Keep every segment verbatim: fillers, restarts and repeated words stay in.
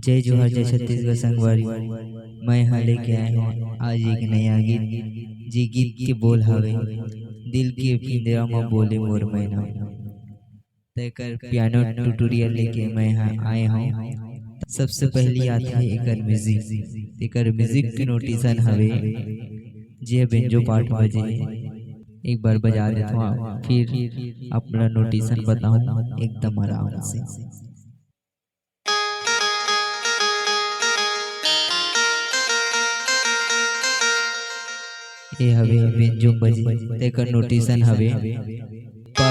जय जोहार, जय छत्तीसगढ़ संगवारी। मैं ह लेके आए हंव आज एक नया गीत, जे गीत के बोल हवे, "दिल के पिंजरा म बोले मोर मैना।" तेकर piano tutorial लेके मैं ह आए हंव। सबसे पहली आथे एकर music। एकर music के notation हवे, जे बेंजो part बजे। एक बार बजा देथंव, फिर आप मन ला notation बताहूं एकदम आराम से। ये हवे बेंजो बजे, तेकर notation हवे प,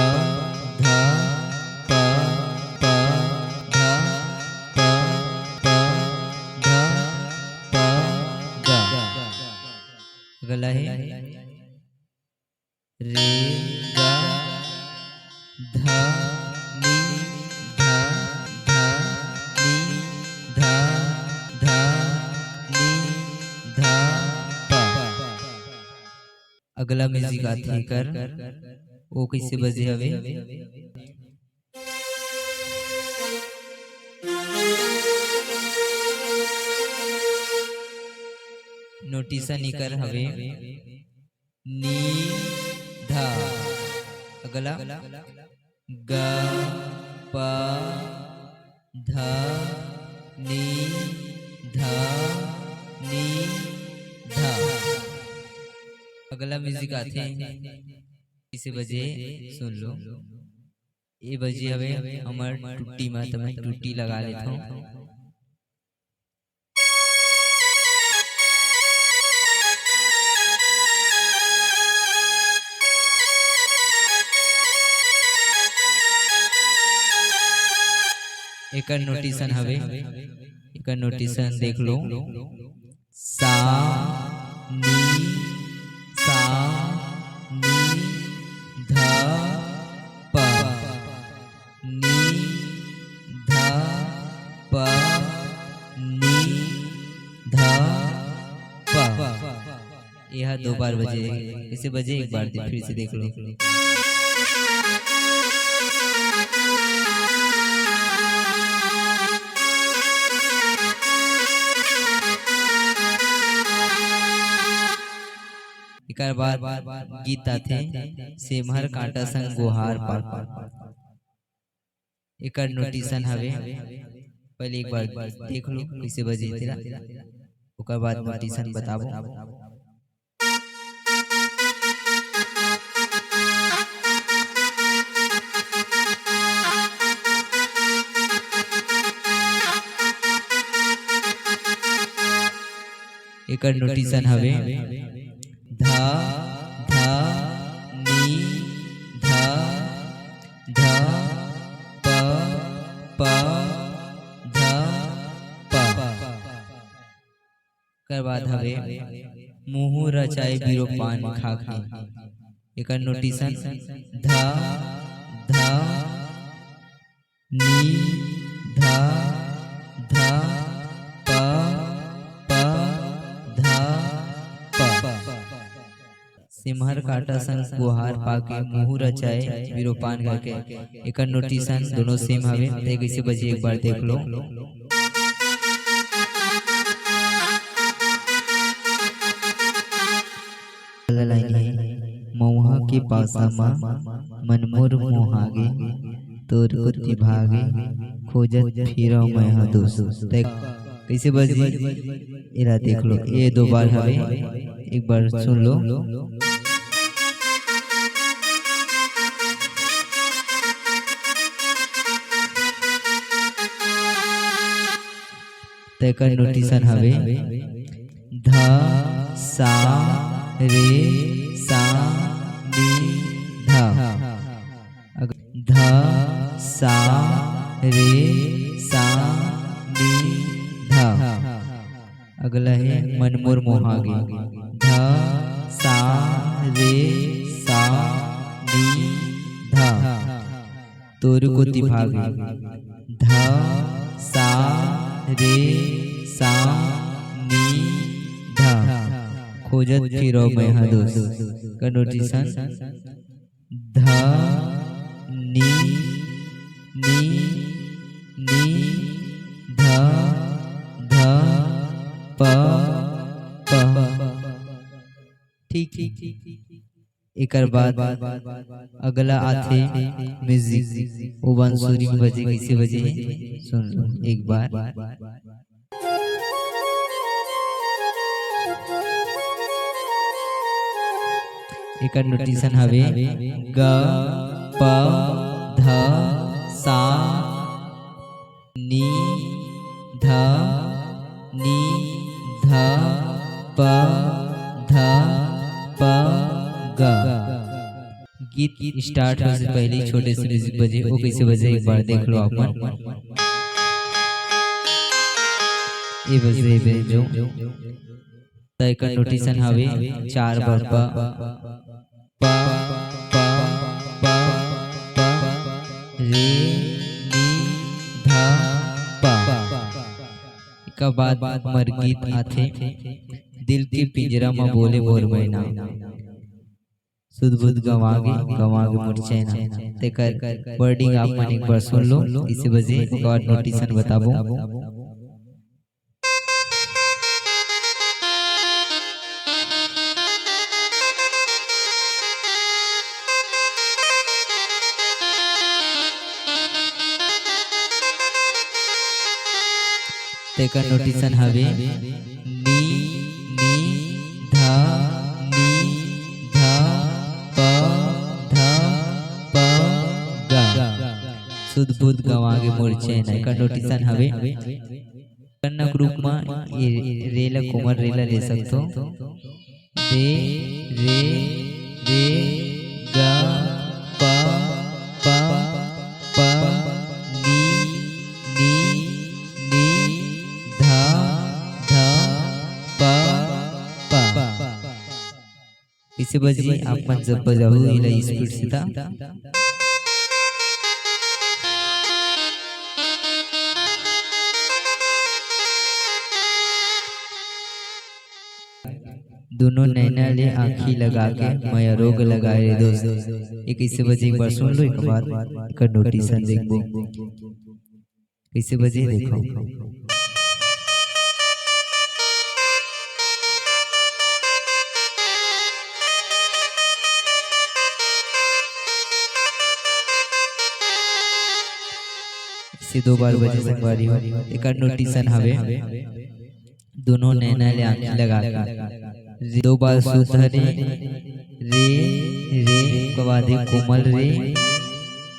ध, प, प, ध, प, प, ध, प, ग। अगला हे रे, ग, ध, नि, ध, ध, नि, ध, ध, नि, ध, प। अगला music आथे एकर, ओ कइसे बजे हवे। Notation एकर हवे नि, ध। अगला ग, प, ध, नि, ध, नि, ध। अगला music आथे, कइसे बजे सुन लो। ये बजे हवे हमर टुट्टी म, त मैं टुट्टी लगा लेथंव। एकर notation हवे, एकर notation देख लो। सा, नी, सा, नी, ध, प। नी, ध, प, नी, ध, प। ये ह दो बार बजे, कइसे बजे एक बार दे-, फिर से देख लो। एकर बाद गीत आथे, सेमहर कांटा संग गोहार पाके। एकर notation हवे, पहले एक बार देख लो कइसे बजे तेला, ओकर बाद notation बताबो। एकर notation हवे ध, ध, नी, ध, ध, प, प, ध, प। एकर बाद हवे मुहूं रचाए बिरो पान खाके। एकर notation ध, ध, नी, ध, ध, प, प, ध, प। सेमहर कांटा संग गोहार पाके मुहूं रचाए बिरो पान खाके। एकर notation दोनों same हवे, ते कइसे बजे एक बार देख लो। अगला line हे, मउहा के पासा म मन मोर मोहागे, तोर कोति भागे, खोजत फिरंव मैं ह दोस। ते कइसे बजही, एला देख लो, ये दो बार हवे, एक बार सुन लो। तेकर notation हवे ध, सा, रे, सा, नी, ध। अग-, ध, सा, रे, सा, नी, ध। अगला हे मन मोर मोहागे। ध, सा, रे, सा, नी, ध। तोर कोति भागे। ध, सा, रे, सा, नी, ध। खोजत फिरंव मैं ह दोस। एकर notation ध, नी, नी, नी, ध, एकर बाद अगला आथे म्यूजिक, वो बांसुरी में बजे, कइसे बजे हे, सुन लो एक बार। एकर नोटेशन हवे ग, प, ध, सा, नी, ध, नी, ध, प, ध, प, ग। गीत स्टार्ट होए से पहले ही छोटे से म्यूजिक बजे, वो कइसे बजे एक बार देख लो आप मन। ये बजे, ये बजे जो त एकर नोटेशन हवे चार बार प, प, प, प, प, रे, नी, ध, प। एकर बाद हमर गीत आथे, दिल के पिंजरा म बोले मोर मैना, सुध बुध गंवा गे, गंवा गे मोर चैना। तेकर वर्डिंग आप मन एक बार सुन लो, कइसे बजे, ओकर बाद नोटेशन बताबो। तेकर नोटेशन हवे नी, नी, ध, नी, ध, प, ध, प, ग। सुध बुध गंवा गे मोर चैना, एकर नोटेशन हवे। कन्नक रूप म ये रे ला कोमल रे ला ले सकथो। दे, रे, रे, ग, प, प, प, नी, नी, नी, ध, ध, प, प। कइसे बजी, आप मन जब बजाहू एला स्पीड से, त दुनों नैना ले आँखी लगा के, मया रोग लगाए रे दोस्त। ये कइसे बजी, एक बार सुन लो, एक बार एकर नोटेशन देखबो। कइसे बजे, देखो। इसे दो बार बजे संगवारी हो। एकर नोटेशन हवे, दुनों नैना ले आँखी लगा के। रे, दो बार शुद्ध रे, रे, रे, ओकर बाद एक कोमल रे,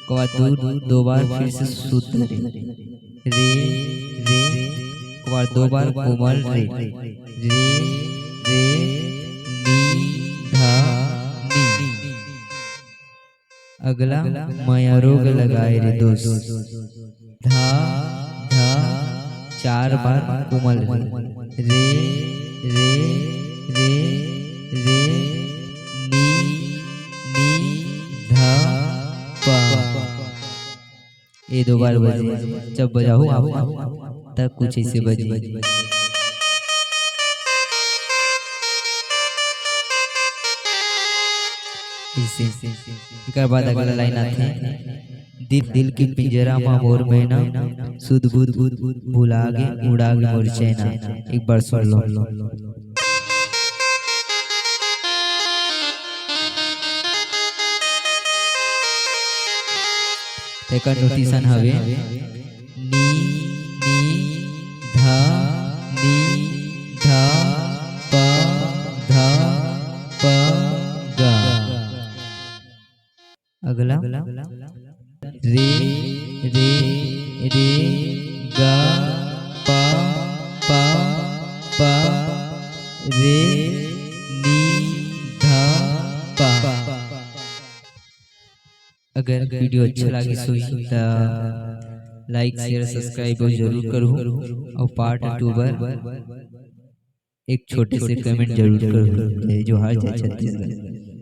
ओकर बाद दो, दो बार फिर से शुद्ध रे, रे, रे, ओकर बाद दो बार कोमल रे, रे, रे, नी, ध, नी। अगला मया रोग लगाए रे दोस्त। धा, धा, चार बार कोमल रे। रे, रे, रे, रे, नी, नी, धा, पा। ये दो बार बजे, जब बजाहू आप, तब कुछ ऐसे बजे। इसे, एकर बाद अगला लाइन आथे, दिल, दिल के पिंजरा मा मोर मैना, सुध बुध भुला गे, उड़ा गे मोर चैना। एक बार सुन लो। तेकर नोटेशन हवे, नी, नी, धा, नी, धा, पा, धा, पा, गा। अगला, रे, रे, रे, गा, पा, पा, पा, रे, नी, धा, पा। अगर वीडियो अच्छा लागिस होही, त like, share, subscribe जरूर करहू, अउ part two बर एक छोटे से comment जरूर करहू। जय जोहार, जय छत्तीसगढ़।